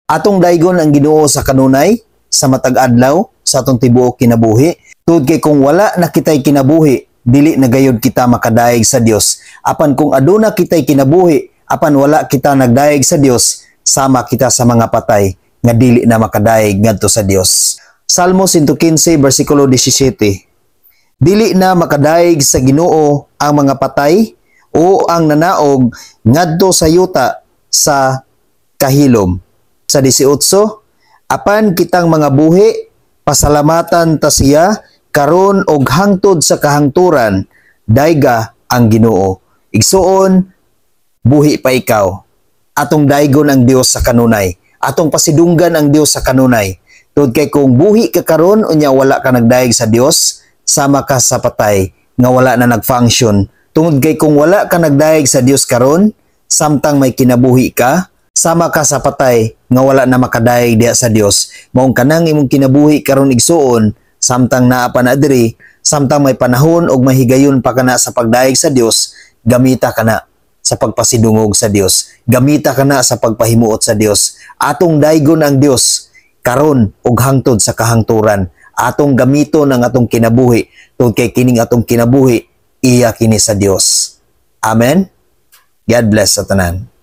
Atong daygon ang Ginoo sa kanunay, sa matag adlaw, sa atong tibuok kinabuhi. Tungod kay kung wala na kitay kinabuhi, dili na gayud kita makadayeg sa Dios. Apan kung aduna kitay kinabuhi, apan wala kita nagdayeg sa Dios, sama kita sa mga patay nga dili na makadayeg ngadto sa Dios. Salmo 115 bersikulo 17. Dili na makadayeg sa Ginoo ang mga patay o ang nanaog ngadto sa yuta sa kahilom. Sa 18, apan kitang mga buhi, pasalamatan ta siya karon og hangtod sa kahangturan, dayga ang Ginoo. Igsuon, buhi pa ikaw. Atong daygon ang Dios sa kanunay. Atong pasidunggan ang Dios sa kanunay. Tungod kay kung buhi ka karon unya wala ka nagdayeg sa Dios, sama ka sa patay nga wala na nag-function. Tungod kay kung wala ka nagdayeg sa Dios karon, samtang may kinabuhi ka, sama ka sa patay nga wala na makadayeg diha sa Dios. Maong kanang imong kinabuhi karon, igsuon, samtang naa pa na diri, samtang may panahon og mahigayon pa kana sa pagdayeg sa Dios, gamita kana sa pagpasidungog sa Dios. Gamita kana sa pagpahimuot sa Dios. Atong daygon ang Dios karon ug hangtod sa kahangturan. Atong gamiton ang atong kinabuhi tungod kay kining atong kinabuhi, iya kini sa Dios. Amen. God bless sa tanan.